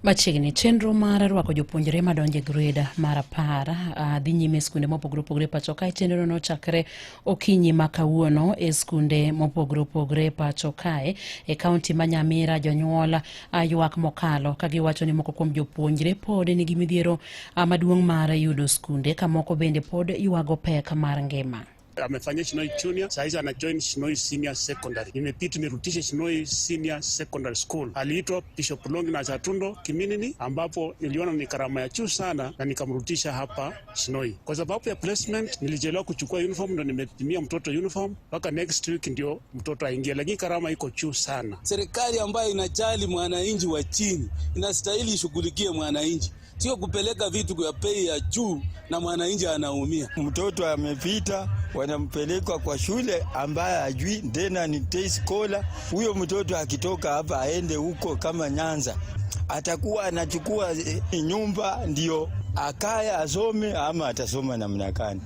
Machiegni, chenro mar rwako jopuonjre madonjo e grade mar 10 dhi nyime e skunde mopogore opogore pacho kae. Chenro nochakre okinyi ma kawuono e skunde mopogore opogore pacho kae. E kaunti ma Nyamira, jonyuol ywak mokalo ka giwacho ni moko kuom jopuonjre pod nigi midhiero maduong' mar yudo skunde, ka moko bende pod ywago pek mar ngima. Amefanyia Shinoi Junior, saa hizi ana join Shinoi Senior Secondary. Imebidi nirudishe Shinoi Senior Secondary School. Aliitwa Bishop Longinus Atundo Kiminini, ambapo niliona ni gharama ya juu sana na nikamrudisha hapa Shinoi. Kwa sababu ya placement nilichelewa kuchukua uniform, ndo nimetumia mtoto uniform mpaka next week ndio mtoto aingie, lakini gharama iko juu sana. Serikali ambayo inajali mwananchi wa chini inastahili ishughulikie mwananchi, sio kupeleka vitu kwa bei ya juu na mwananchi anaumia. Mtoto amepita, wanampeleka kwa shule ambaye hajui tena, ni day scholar. Huyo mtoto akitoka hapa aende huko kama Nyanza, atakuwa anachukua nyumba ndio akae asome ama atasoma namna gani?